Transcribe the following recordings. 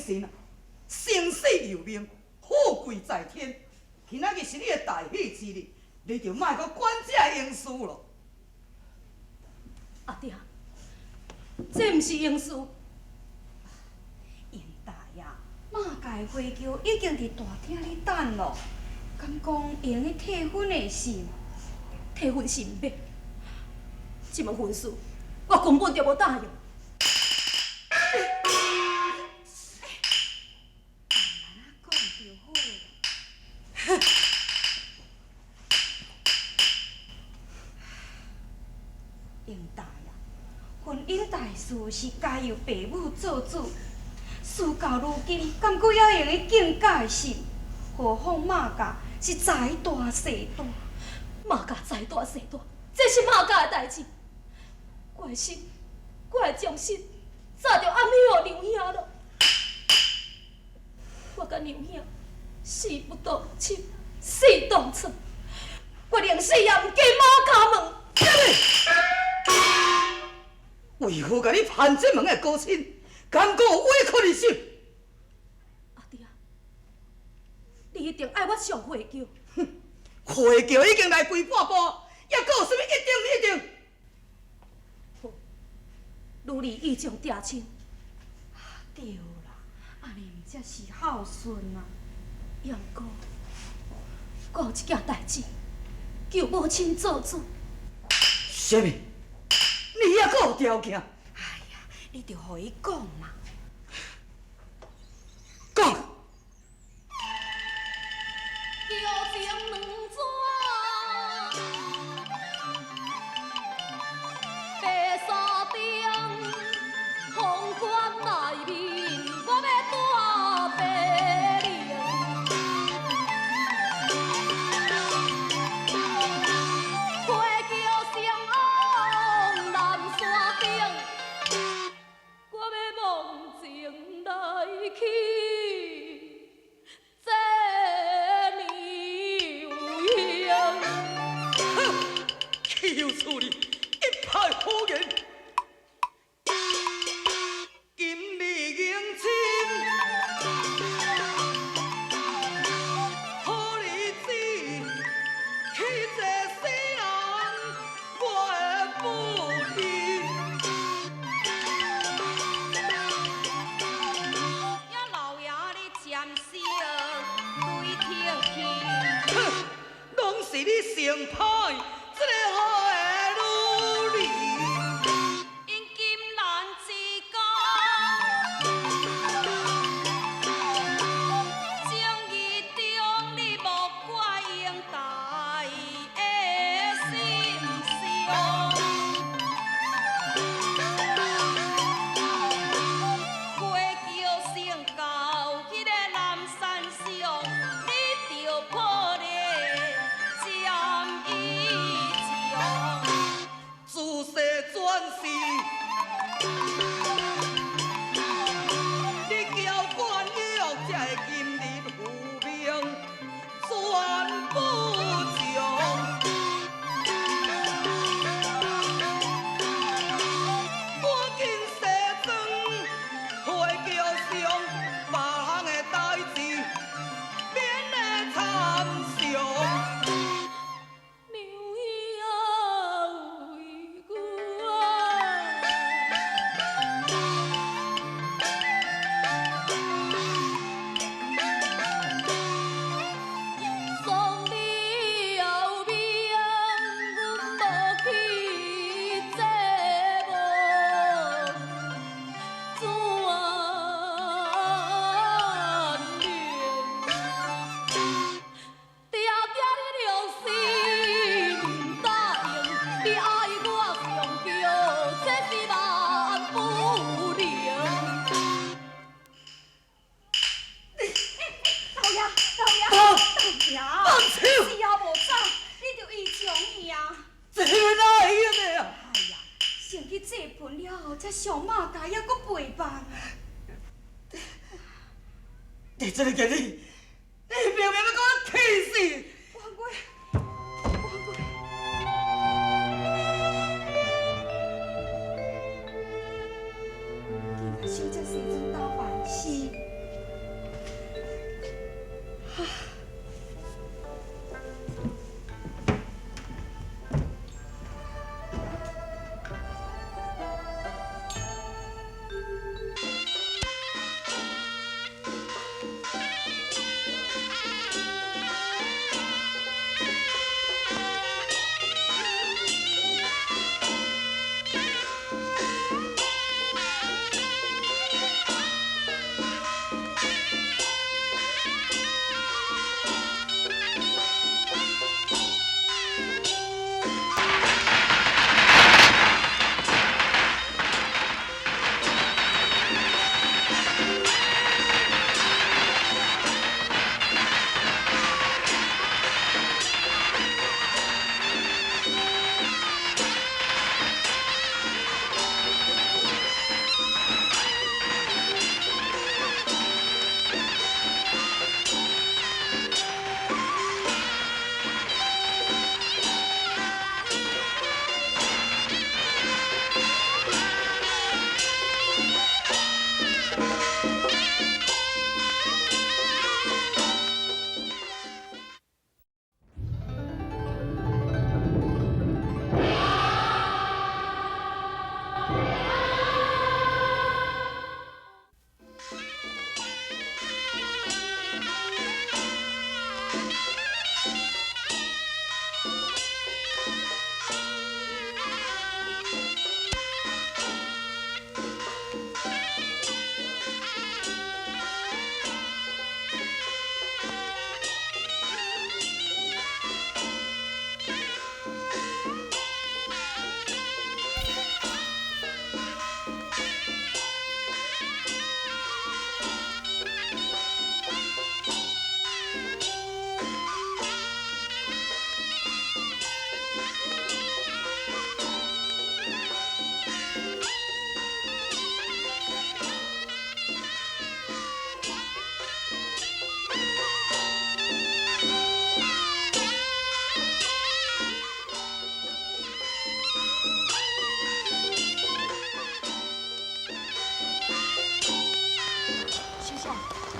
神，生死由命，富贵在天。今仔日是你的大喜之日，你就莫阁管這閒事咯。阿爹，這毋是閒事。英大呀，馬家的花轎已經佇大廳咧等咯，敢講會用得退婚的是？退婚是毋免，這門婚事我根本就無答應。慢慢仔講就好。英大呀，婚姻大事是交由爸母做主，事到如今，敢閣猶會用得敬假的心？何況馬家是財大勢大，馬家財大勢大，這是馬家的代誌。我的心，我的忠心，早就暗許予娘兄囉。我佮娘兄死不當親，死當床，我寧死也毋嫁馬家門。為何共你攀這門的高親，敢閣有委屈的心？阿爹，你一定愛我上花轎。哼，花轎已經來規半步，猶閣有啥物一定毋一定？好，女兒意中定親。對啦，按呢毋才是孝順啊。猶毋過，我有一件代誌，求母親做主。啥物？你猶閣有條件？哎呀，你就予伊講嘛。講。橋前兩紙，白衫頂，鳳冠內面，我欲帶白翎。花轎送往南山頂，我欲忘情來去這娘兄。哼，岂有此理！一派胡言！今日迎親，好日子，去這世人我會不離。呀，老爺你占小對天去。哼，攏是你成歹這个好的女兒。因金蘭之講，情義中你莫怪英大的心傷。花轎送到彼个南山上，你著破例占伊将。自细转世，你娇惯玉，才会今日浮名全不详。赶紧西装，花轎上别项的代誌，免会参详。娘兄为我，送你后命，阮无去这无转念。定定你良心答應，你愛我上轎，這是萬不能。老爺，老爺，放老爺，放手！死也無早，你著依從伊啊！這个哪會用的啊？哎呀，先去祭盆了後，才上馬家猶閣陪伴。你這个言語，你明明欲共我氣死！我我我我，見甲小姐西裝打扮是。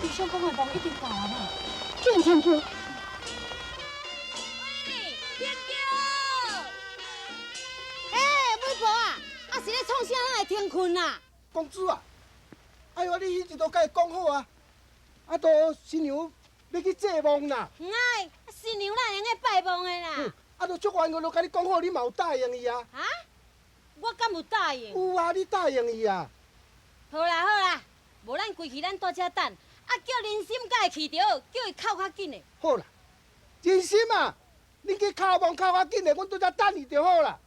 局长讲的梦已经到啊啦，见天桥。天桥！欸，媒婆啊，啊是咧创啥？哪会停睏啊？公主啊，哎哟，你彼阵都共伊讲好啊，啊，都新娘欲去祭墓啦。毋爱，新娘哪会用得拜墓的啦？啊，都足冤我都共你讲好，你嘛有答应伊啊？啊？我敢有答应？有啊，你答应伊啊。好啦好啦，无咱规气咱蹛遮等，啊叫林心佮伊去著，叫伊哭較緊的。好啦，林心啊，恁去哭墓哭較緊的，阮佇遮等伊就好啦。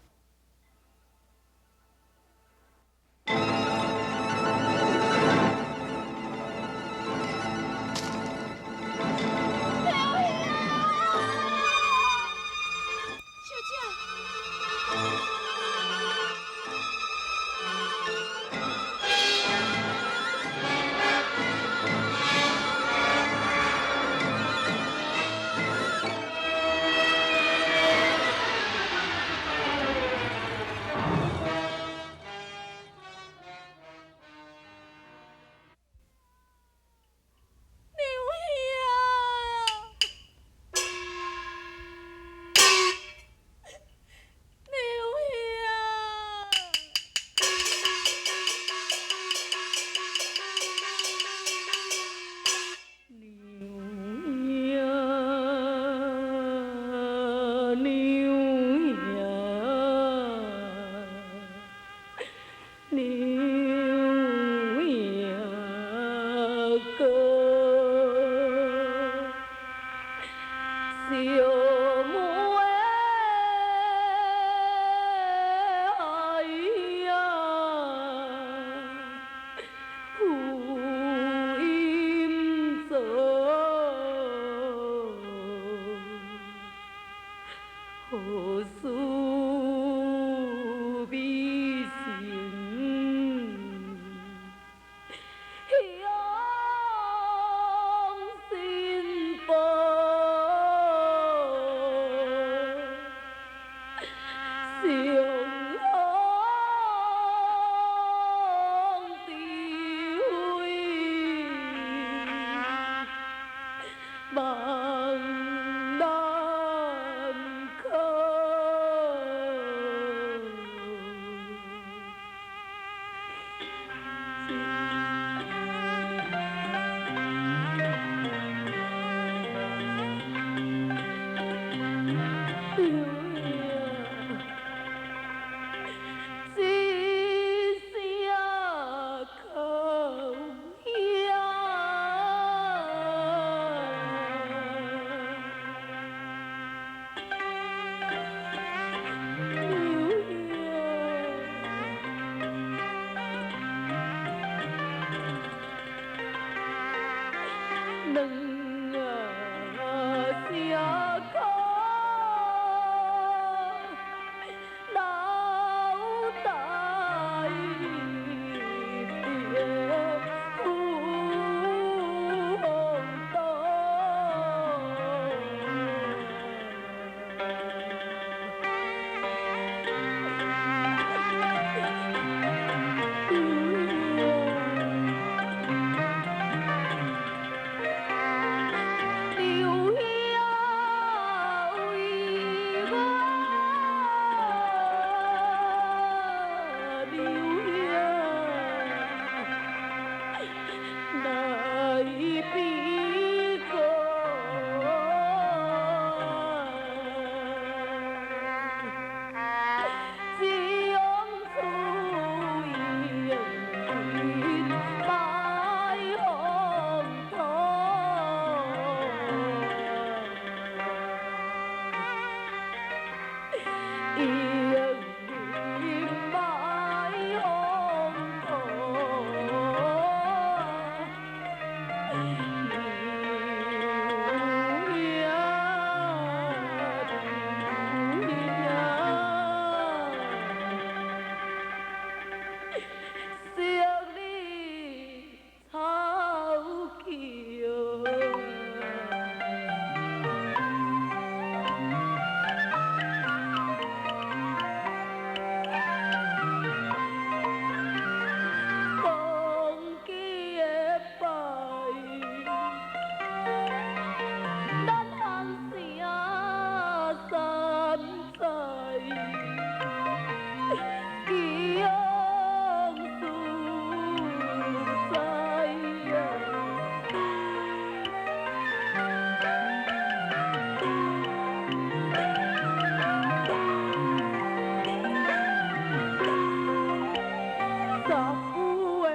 三夫的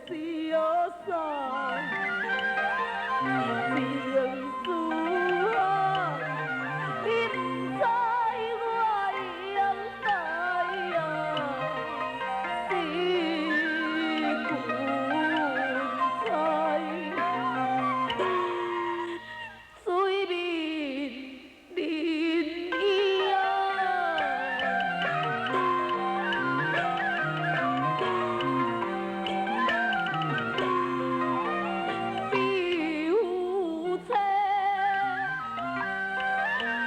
相送，情丝啊，你毋知我应该啊，是君知，水面恁伊啊。比夫妻，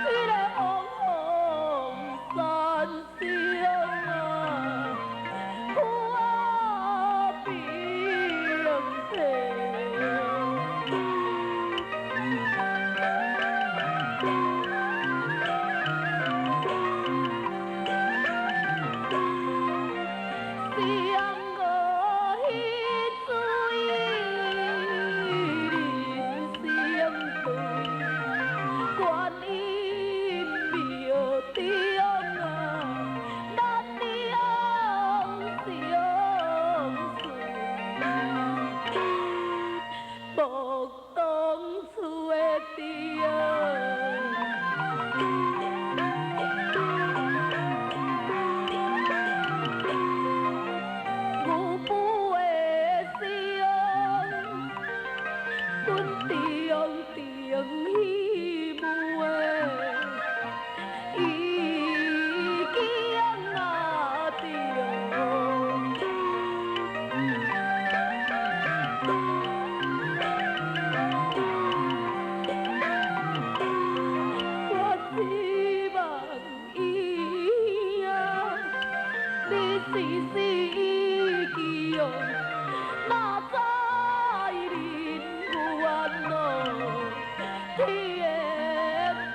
彼个红红山上啊，苦啊平地。双五彼水，人生对，观音庙中啊，咱两相随，无当初的对。牛夫的心，阮重重希望的已经啊着。我只望伊啊，你时时记哦，哪知恁缘哦，天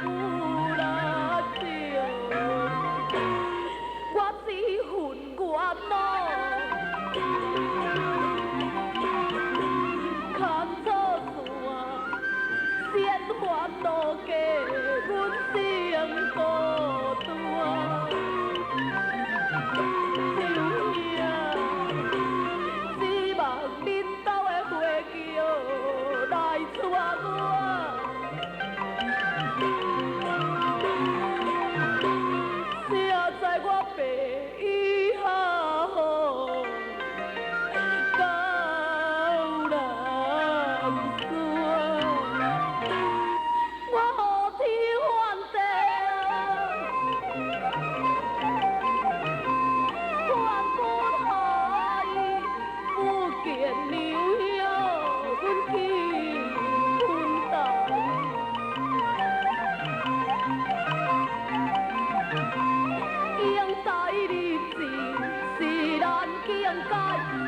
不来照，我这份缘哦，空草线，鲜花落过，阮生孤单。娘兄，只望恁兜的花轿来娶我，谁知我爸伊下雨到南山，我呼天唤地啊，唤不海，不见娘兄，阮去阮台。应在日子是难境界，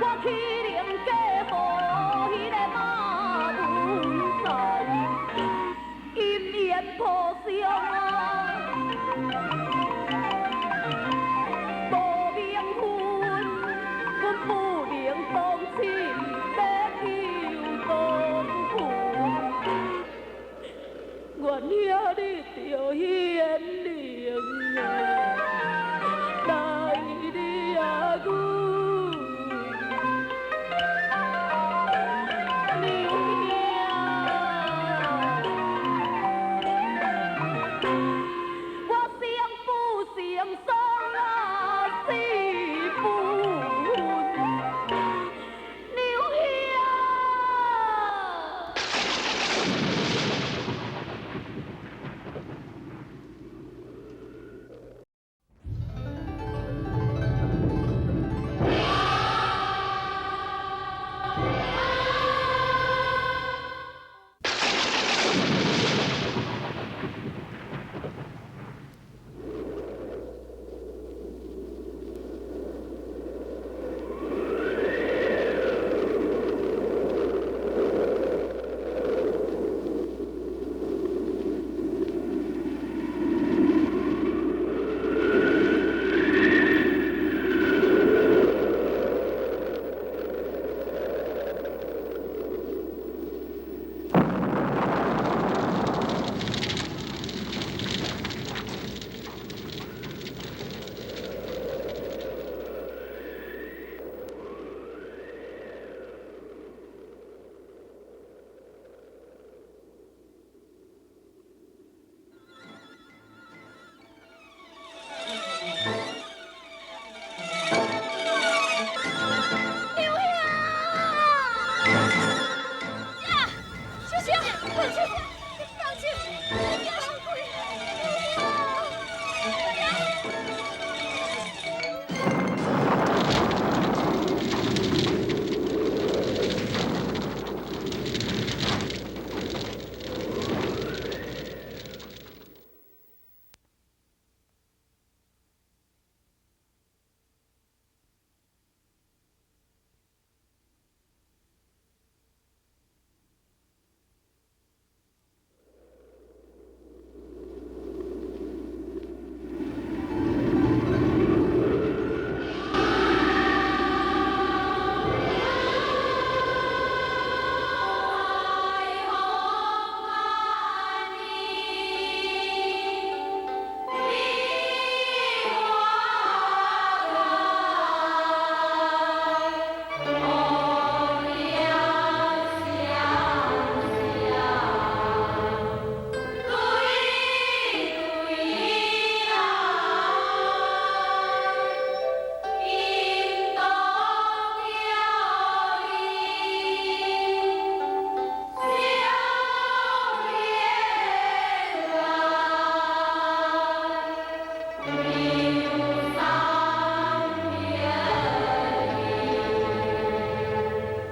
我岂能嫁予彼个马文才？姻缘破相啊，无名分，阮不能当亲，欲求当父。愿兄你著显灵啊，来掠阮。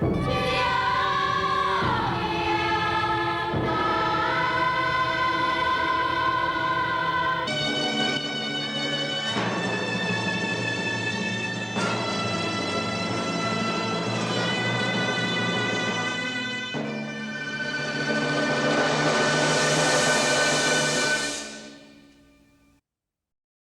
唱。